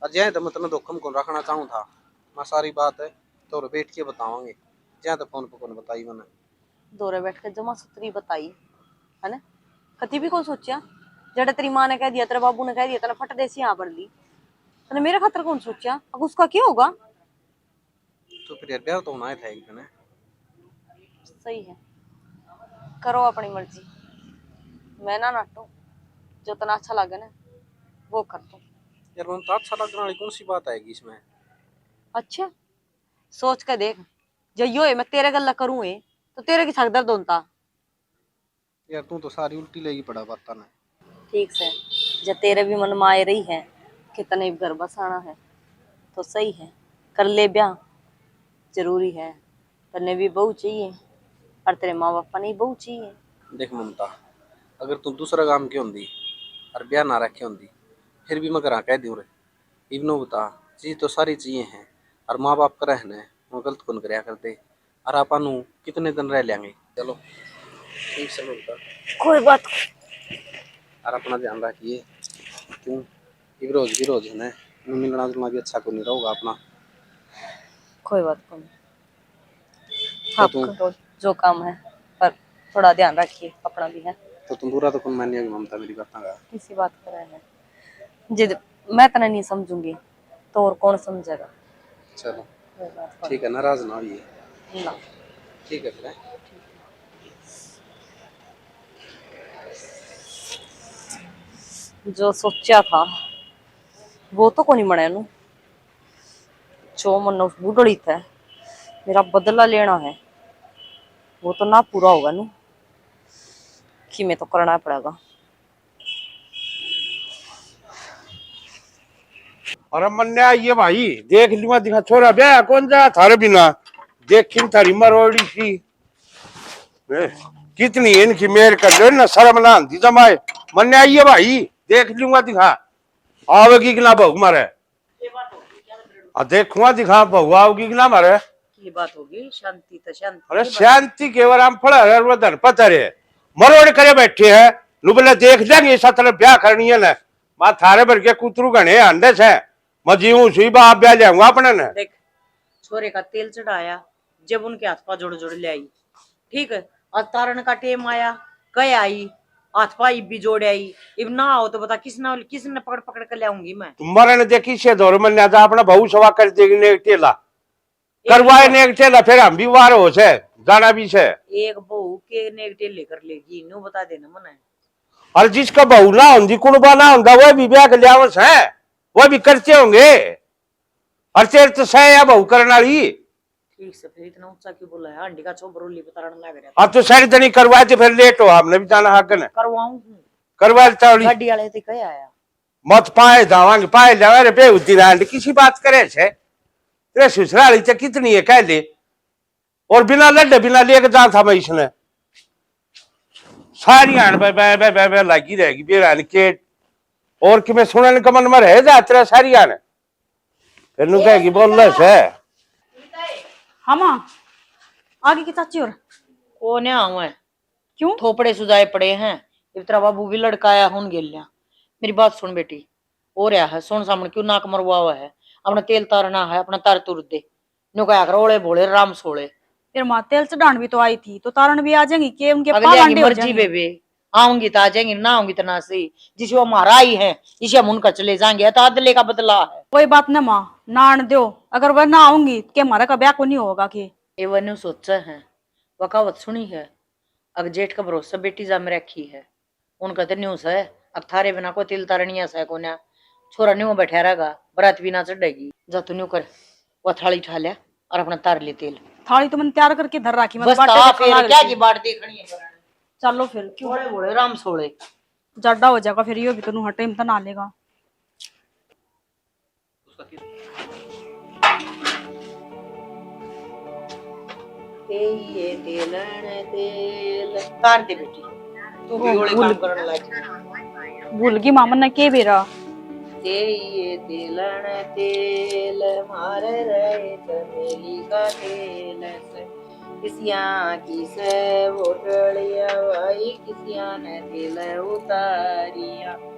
और जाए तो मैं तन्ने धोखा में कौन रखना चाहूँ था। मैं सारी बात है तो बैठ के बतावांगे, जाए तो फोन पे कौन बताई मैंने। धोरे बैठ के जमा सुथरी बताई, है ना? कति भी कौन सोचा, जड़ा तेरी माँ ने कह दिया, तेरे बाबू ने कह दिया, तने फट देसी हाँ भर ली, तने मेरे खातर कौन सोचा? अब उसका क्या होगा? तो फिर यार, ब्याह तो होना ही था एक दिन। सही है, करो अपनी मर्जी, मैं ना नाटू, जो तना अच्छा लगे ना, वो कर दो। यार, मन तो अच्छा लगने वाली कौन सी बात आएगी इसमें? अच्छा, सोच के देख, जो यो है मैं तेरे गल्ला करूँ है, तो तेरे की सकदर दोनता। यार, तू तो सारी उल्टी लेगी पड़ा बातां ने। ठीक से, जे तेरे भी मन में आए रही है कि तने घर बसाना है, तो सही है, कर ले ब्याह, जरूरी है। तन्ने भी बहू चाहिए और तेरे माँ बापा ने भी बहू चाहिए। देख ममता, अगर तू दूसरा काम की होंदी और ब्याह ना रखे होंदी, फिर भी मैं घरा कह दूं रे। इब नू बता, चीज तो सारी चाहिए हैं, और माँ बाप करे है ने, वो गलत कौन करया करते। और आपा नू कितने दिन रह लेंगे? चलो, ठीक से ममता। कोई बात। और अपना ध्यान रखिए, क्यों इब रोज भी रोज है ना, नू मिलना जुलना भी अच्छा को नहीं रहोगा अपना। कोई बात को नहीं। तो आप तू करो जो काम है, पर थोड़ा ध्यान रखिए अपना भी है। तो तुम बुरा तो कौन मानिएगी ममता मेरी बात का? किसी बात कर रहे हैं, जिद मैं तने नहीं समझूंगी तो और कौन समझेगा? चलो, कोई बात नहीं। ठीक है, नाराज ना होइए। ना। ठीक है फिर, हैं? ठीक है। जो सोचा था, वो तो कोनी बण्या नू। जो मन उस बुढ़ड़ी थे मेरा बदला लेना है, वो तो ना पूरा होगा नू। कि मैं तो करना पड़ेगा। अरे मन्ने आइए भाई, देख लूंगा दिखा, छोरा ब्याह कौन जा थारे बिना। देखी थारी मरोड़ी सी। ए, कितनी इनकी मेर कर लो ना, शर्म ना आंदी जमाए। मन्ने आइए भाई, देख लूंगा दिखा, आवेगी कि ना बहू मारे। आ देखूंगा दिखा, बहू आओगी कि ना मारे। की बात होगी? शांति तो शांति अरे की बात। शांति के राम फल हर वो धन पत्थर है। मरोड़ करे बैठे हैं, नु बोले देख जाएंगे, इसा तरह ब्याह करनी है ना। मैं थारे भर के कुतरू घने आंडे से, मैं जीऊं सुई बाप ब्याह लियाऊंगा अपने ने। देख, छोरे का तेल चढ़ाया, जब उनके हाथ पा जोड़ जोड़ ले आई, ठीक है, और तारण का टेम आया, कह आई, हाथ पा इब भी जोड़ आई, इब ना आओ तो बता किसने, किसने पकड़ पकड़ के लाऊंगी मैं। तू मरण देखी से दौर मन्या जा, अपना बहू सवा कर देगी ने टेला। एक करवाए बहू ने एक ठेला, फिर हम भी वार हो से, जाना भी से। एक बहू के ने एक ठेले कर लेगी, न्यू बता देना मने। और जिसका बहू ना होंदी, कुणबा ना होंदा, वह भी ब्याह के लियावे से, वह भी करते होंगे। और तेरे तो सह या बहू करने वाली। ठीक से, फिर इतना ऊंचा क्यों बोला है? हांडी का छोबरोली बतारण लग रहा। अब तो सारी तनी करवाए थे, फिर लेट हो, हमने भी जाना हक ने। करवाऊं हूँ। करवा लेता वाली। गाड़ी वाले ते कह आया। मत पाए जावांगे, पाए जावे रे बेहुदी रांड, किसी बात करे छे? तेरे ससुराली ते कितनी है कह ले। और बिना लड्डे बिना लेके जा था मैं इसने। सारी आन बे, बे, बे, बे, बे लागी रहेगी बेरान के। और कि मैं सुनने का मन में रह जा तेरा सारी आन। फिर नु कहेगी बोल ले से। हाँ माँ, आगे की चाची और। कौन है आऊँ है? क्यों? थोपड़े सुजाए पड़े हैं। इब तेरा बाबू भी लड़का आया, हुन गेल लिया। मेरी बात सुन बेटी, हो रहा है, सुन सामने क्यों नाक मरवावा है? अपना तेल तारना है, अपना तार तुर दे। न्यू कहा कर, "ओले भोले राम सोले।" फिर माँ, तेल चढ़ान भी तो आई थी, तो तारण भी आ जाएंगी, के उनके अगले पाल की अंडे हो मर्जी जाएंगे। बेबे, आऊंगी तो आ जाएंगी, ना आऊंगी तो ना सही। जिसे वो हमारा आई है, इसे हम उनका चले जाएंगे, तो अदले का बदला है। कोई बात ना माँ, ना आन दो, अगर वह ना आऊंगी, के हमारा का ब्याह को नहीं होगा के? ये वह न्यू सोचा है, वह कहावत सुनी है, "अग जेठ का भरोसा बेटी जाम रखी है।" उनका तो न्यू सै, अब थारे बिना कोई तिल तारणिया सै कोन्या। छोरा न्यू बैठा रहेगा, बरात भी ना चढ़ेगी। जा तू न्यू कर, वो थाली उठा ले और अपना तार ले तेल। थाली तो मैंने तैयार करके धर रखी, मैं तो बस बाटे तो देखने फिर लाग क्या रही की थी। बाट देखनी है कराने। चलो फिर, क्यों? भोले भोले राम सोले। जाडा हो जाएगा फिर, यो भी तो नू हर टाइम तो ना लेगा। ए ये तेलन तेल तार दे बेटी, तू भी ओले काम करन लग। भूल गई मामा ने के बेरा। ए ये तेलन तेल मार रहे चमेली का तेल से। किसियां की सै बोटलिया भाई, किसियां ने तेल उतारिया।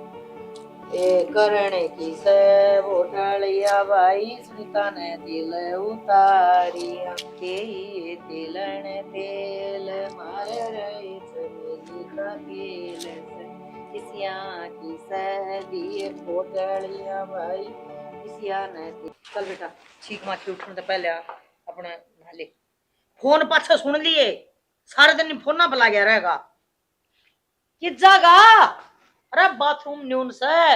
ए करण की सै बोटलिया भाई, सुनीता ने तेल उतारिया। के ये तेलन तेल मार रहे चमेली का तेल से। किसियां की सै दिए बोटलिया भाई, किसियां ने तेल। चल बेटा, छींक मार के उठण ते पहले अपना नहा ले। फोन पाछे सुन लिए, सारे दिन फोन ना बुला गया रहेगा। कि जागा? अरे बाथरूम न्यून से।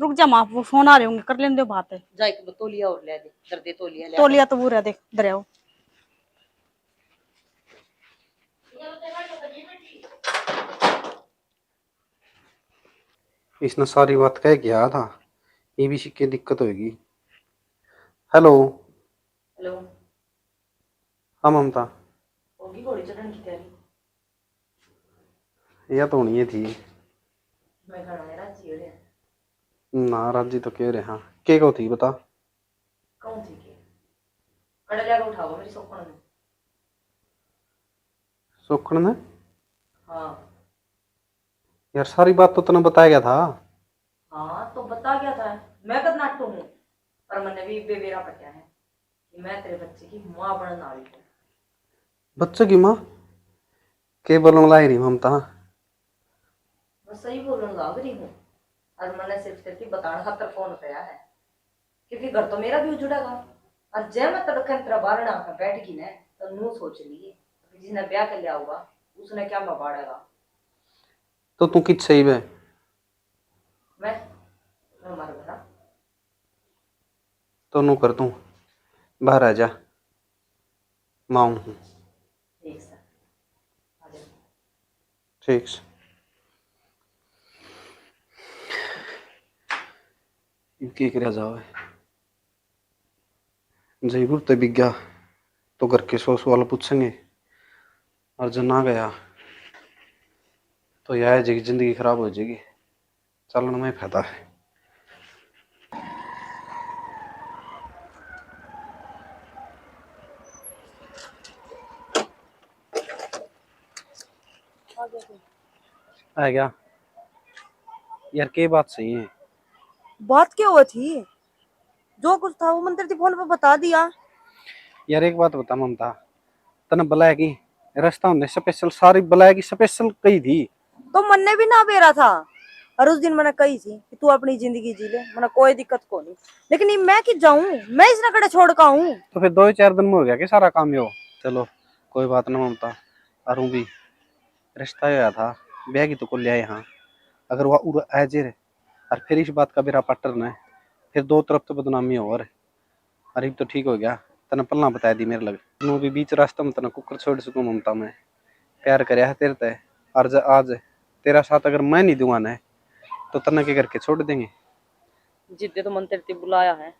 रुक जा माँ, वो फोन आ रहे होंगे, कर लेने दो बात। जा एक तौलिया और ले दे, दर्दे तौलिया ले। तौलिया तो वो रह दे, धरया हो। इसने सारी बात कह गया था, ये भी सीखे दिक्कत होगी। हेलो। हेलो। हाँ ममता। होगी घोड़ी चढ़ने की तैयारी? या तो होनी ही थी। मैं खाना है राजी हो रहा। ना, राजी तो कह रहे हाँ। के को थी बता? कौन थी के? कड़े लेकर उठाओ मेरी सोखण ने। सोखण ने? हाँ। यार, सारी बात तो तने बताया गया था। हाँ, तो बता गया था। मैं कद नाटू हूँ? पर मैंने भी बेबेरा पट्या है कि मैं तेरे बच्चे की माँ बनने वाली हूँ। बच्चे की माँ? के बोलने लाई रही ममता? मैं सही बोलने लाग रही हूँ। और मैंने सिर्फ तेरे की बताने खातर फोन किया है, क्योंकि घर तो मेरा भी उजड़ेगा। और जै मैं तड़के तेरा बारणे आके बैठ गई ना, तो नू सोच लिए कि जिसने ब्याह कर लिया होगा, उसने क्या मैं बाड़ेगा। तो तू कित सही बे? तो नू कर तू, बाहर आ जा, मैं आऊँ हूँ। ठीक सै। ठीक सै। इब के करया जावे? जयपुर ते बिग्या तो घर के सौ सवाल पूछेंगे, और जब ना गया तो यह जिंदगी खराब हो जाएगी। चलण में फायदा है। आ गया। यार, के बात सही है? बात क्या हुआ थी? जो कुछ था वो मंत्र थी फोन पे बता दिया। यार, एक बात बता ममता, तने बुलाया की रास्ता हमने स्पेशल, सारी बुलाया की स्पेशल कही थी। तो मन्ने भी ना बेरा था, और उस दिन मैंने कही थी कि तू अपनी जिंदगी जी ले, मैंने कोई दिक्कत को नहीं, लेकिन ये मैं कि जाऊं, मैं इसने कड़े छोड़ का हूँ। तो फिर दो ही चार दिन में हो गया कि सारा काम यो? चलो, कोई बात ना ममता, और भी रिश्ता होया था, ब्याह की तो को लिया यहाँ, अगर वह उर आ जे रे, और फिर इस बात का बेरा पाटर ने, फिर दो तरफ तो बदनामी हो रे। अरे, इब तो ठीक हो गया, तने पहला बता दी मेरे लग। नू भी बीच रास्ते में तने कुकर छोड़ सकूं ममता, मैं प्यार करया है तेरे ते। और ज-, आज तेरा साथ अगर मैं नहीं दूंगा ना, तो तने के करके छोड़ देंगे। जिद्दे तो मन तेरे ते बुलाया है,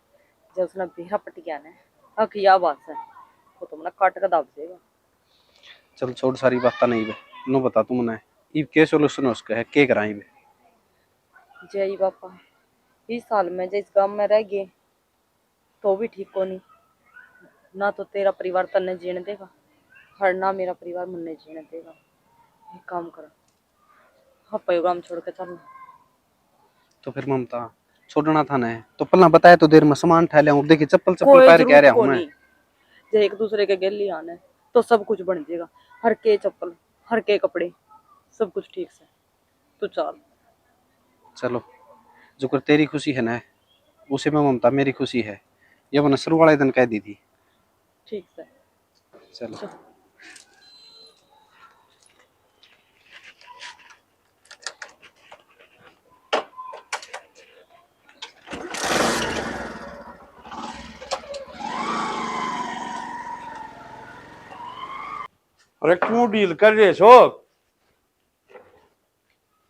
जब उसने बेरा पट गया ना, हक या बात है, वो तो मना काट के दाब देगा। चल छोड़ सारी बातें नहीं बे, नू बता तू मने, इब के सॉल्यूशन हो सके है, के करा इब? जय बापा, इस साल में जिस गांव में रह गए, तो भी ठीक कोनी। ना तो तेरा परिवार तन्ने जीण देगा, और ना मेरा परिवार मन्ने जीण देगा। एक काम कर, हाँ, पयो गाम छोड़ के चलना। तो फिर ममता, छोड़ना था ना, तो पहला बताया तो देर में सामान ठा लिया, और देखिए चप्पल, चप्पल कोई पैर के आ जरूरत रहा हूँ मैं। कोनी। जे एक दूसरे के गेली आने, तो सब कुछ बन जाएगा। हर के चप्पल, हर के कपड़े, सब कुछ ठीक से। तू चल। चलो, जुकर तेरी खुशी है ना, उसे में ममता मेरी खुशी है, ये मैंने शुरू वाले दिन कह दी थी। ठीक से। चलो। चल। अरे क्यों डील कर रहे सो?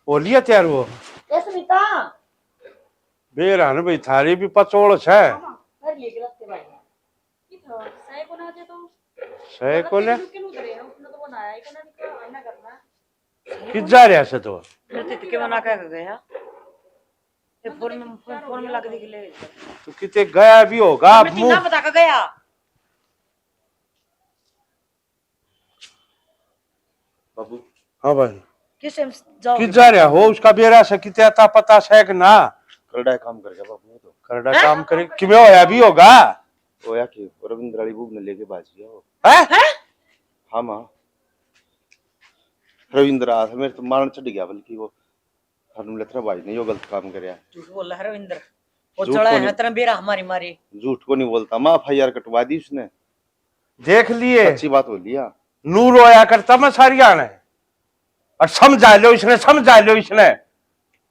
हो लिया तैयार वो? ए सुनीता। बेरा न भाई, थारी भी पचोल छे। हाँ, हाँ, कर लिए गिलास के भाई। की था? सह को ना जे तो। सह को ले। किनु धरे है, उसने तो बनाया ही कोना, निकल आना करना। कित जा रहा से तो? मैं तो इतके मना कह के गया। ये फोन में, फोन, फोन में लग दी के ले। तू किते गया भी होगा, मैं मुंह तीना बता के गया। बाबू। हाँ भाई। किस टाइम जाओगे? किस जा रहा हो? उसका बेरा से किते अता पता से कि ना? करड़ा काम कर गया बाबू, वो तो। करड़ा हैं? काम करे, किमें होया भी होगा? होया कि रविंद्र वाली बूब ने लेके भाज गया वो। हैं? हैं? हाँ माँ। रविंद्र आ था, मेरे तो मारण चढ़ गया बल्कि वो। थानू लतरा भाई ने यो गलत काम करया। झूठ बोला है रविंद्र। वो झूठ चला कोनी। है तेरा बेरा हमारी मारी। झूठ को नहीं बोलता, माँ एफ आई आर कटवा दी उसने। देख लिए। सच्ची बात बोली, हाँ। नू रोया करता मैं सारी आने। और समझा लो इसने, समझा लो इसने।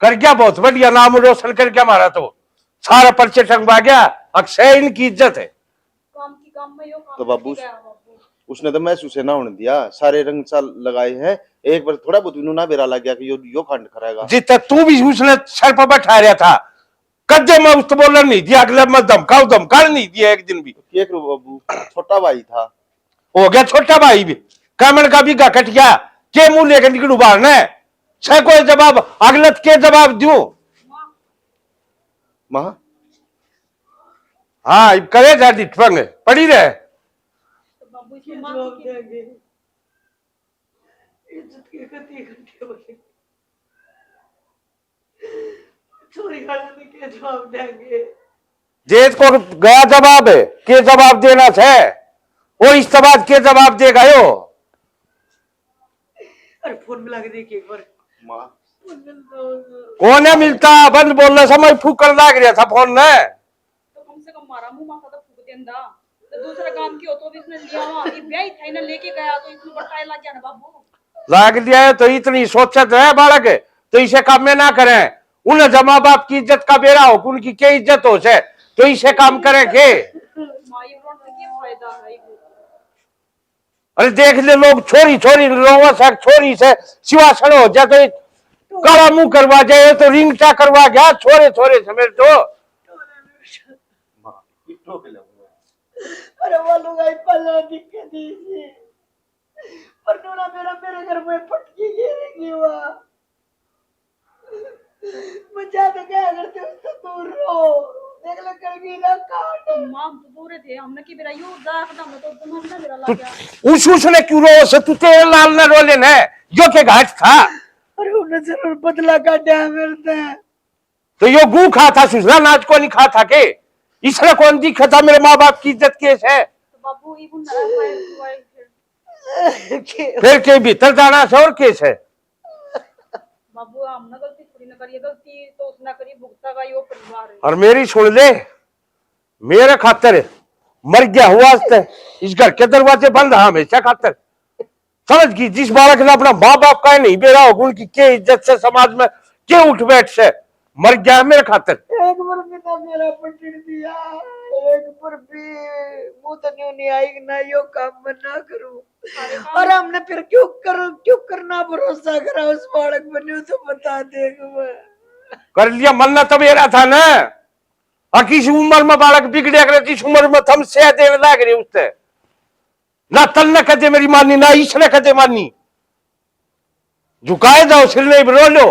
कर गया बहुत बढ़िया, नाम रोशन कर गया हमारा तो। सारा पर्चे टंगवा गया, अक्षय इनकी इज्जत है। काम की काम में यो काम तो बाबू, करके गया बाबू। उसने तो महसूस ही ना होने दिया, सारे रंग सा लगाए हैं, एक बार थोड़ा बहुत इन्हों ना बेरा लग गया कि यो, यो कांड कराएगा। जितना तू भी उसने सर पर बैठा रहा था, कदे मैं उसको बोलन नहीं दिया, अगले मैं धमकाऊ, धमकान नहीं दिया एक दिन भी। तो क्या करूं बाबू, छोटा भाई था। हो गया छोटा भाई भी, कामण का बीघा कट गया, के मुंह लेकर निकलू बाहर ने? छे कोई जवाब, अगले के जवाब दूं? माँ। हाँ, इब करे जा डिठपंग, पड़ी रहे। तो बाबू जी, माँ जवाब देंगे। इज्जत के कति घंटे बोले। छोरी वाले ने क्या जवाब देंगे? जेज को गया जवाब है, के जवाब देना है? वो इस बाद के जवाब देगा यो? अरे फोन मिला के देखिए एक बार। माँ। फोन मिल दो। कौन है मिलता? बंद बोलना, समय फूकण लाग रहा था फोन ने। तो कम से कम मारा मुंह माथा तो फूक देंदा। तो दूसरा काम की हो तो भी इसने लिया हुआ, ये ब्याह था, इन्हें लेके गया तो इसमें बटाए लग गया ना बाबू। लाग लिया है तो इतनी सोचत है बालक, तो इसे काम में ना करें। उन्हें जमा बाप की इज्जत का बेरा हो, उनकी क्या इज्जत हो से? तो इसे काम करे के? माँ, ये रोने से क्या फायदा है? अरे देख ले लोग, छोरी छोरी रोवा से, छोरी से सिवासन हो जाए तो काला मुंह करवा जाए, तो रिंगटा करवा गया छोरे छोरे समेत तो। अरे वो लुगाई पहले दिखे दी थी, पर नूना मेरा मेरे घर में पटकी गिरेगी वा। मैं ज्यादा क्या करते उससे दूर रहो। देख ले कर भी ना काट। माँ, हम तो दूर थे, हमने की बेरा यू दाग ना, मैं तो जमाना मेरा लग गया। उस, उसने क्यों रो से? तू तेरे लाल ना रो लेना है, जो के घाट था। अरे उन्हें जरूर बदला काटा है मेरे से। तो यो गू खा था, सुसरा नाच को नहीं खा था के? इसने कौन दिखा था मेरे माँ बाप की इज्जत केस है? तो बाबू, ये बुन-, फिर के भीतर जाना से और केस है? बाबू, हमने गलती थोड़ी ना करी है, गलती तो उसने करी, भुगता का यो परिवार है। और मेरी सुन ले, मेरे खातर मर गया हुआ आज तक, इस घर के दरवाजे बंद हैं हमेशा खातर। समझ गई? जिस बालक ने अपना माँ बाप का ही नहीं बेरा होगा, उनकी के इज्जत से समाज में, के उठ बैठ से? मर गया है मेरे खातर। एक बार भी ना मेरा पटन दिया, एक बार भी मुंह तो न्यू नहीं आई कि ना यो काम मैं ना करूं। और हमने फिर क्यों कर, क्यों करना भरोसा करा उस बालक पर, न्यू तो बता दे एक बार। कर लिया, मरना तो मेरा था ना। आ किस उम्र में बालक बिगड़े करे, जिस उम्र में थम सह देने लाग रहे उससे। ना तन्ने कदे मेरी मानी, ना इसने कदे मानी। झुकाए जाओ सिर, नहीं रो लो।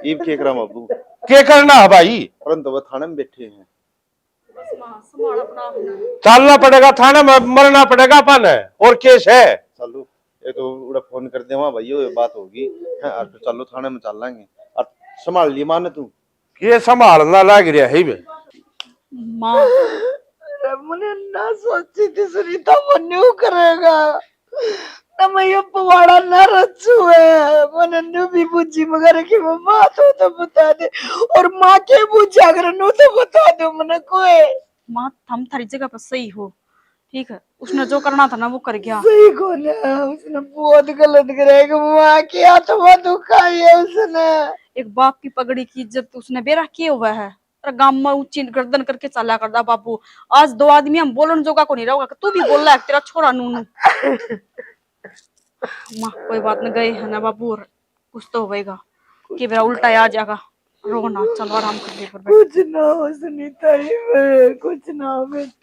इब के करा बाबू? के करना है भाई? परंतु वो थाने में बैठे हैं। बस माँ, संभाल अपना आप ना। चलना पड़ेगा थाने में, मरना पड़ेगा अपन, और केस है। चलो, ये तो उड़ा फोन कर देवा भाई, ये बात होगी। हाँ, और फिर चलो थाने में चल लांगे। और संभाल लिए माने तू। के संभालना लाग रहा है बे? माँ। अरे, मने ना सोची थी सुनीता वो न्यू करेगा, ना मैं ये पवाड़ा ना रचू है। मने न्यू भी बुझी मगर कि वो माँ तो, तो बता दे, और माँ के बुझा अगर न्यू तो बता दो मने कोई। माँ, थम थारी जगह पर सही हो, ठीक है, उसने जो करना था ना वो कर गया। सही को ना, उसने बहुत गलत करा है कि माँ की आत्मा दुखाई है उसने। एक बाप की पगड़ी की इज्जत उसने बेरा किए हुआ है, और गाम में ऊंची गर्दन करके चाला करदा बाबू। आज दो आदमी हम बोलन जोगा को नहीं रहोगा, तू भी बोल रहा है तेरा छोरा नूनू। माँ, कोई बात न, गए है ना बाबू, और कुछ तो होएगा, के बेरा उल्टा आ जाएगा। रो ना, चलो आराम कर ले, पर बैठ। कुछ ना हो सुनीता, ये कुछ ना हो बेटी।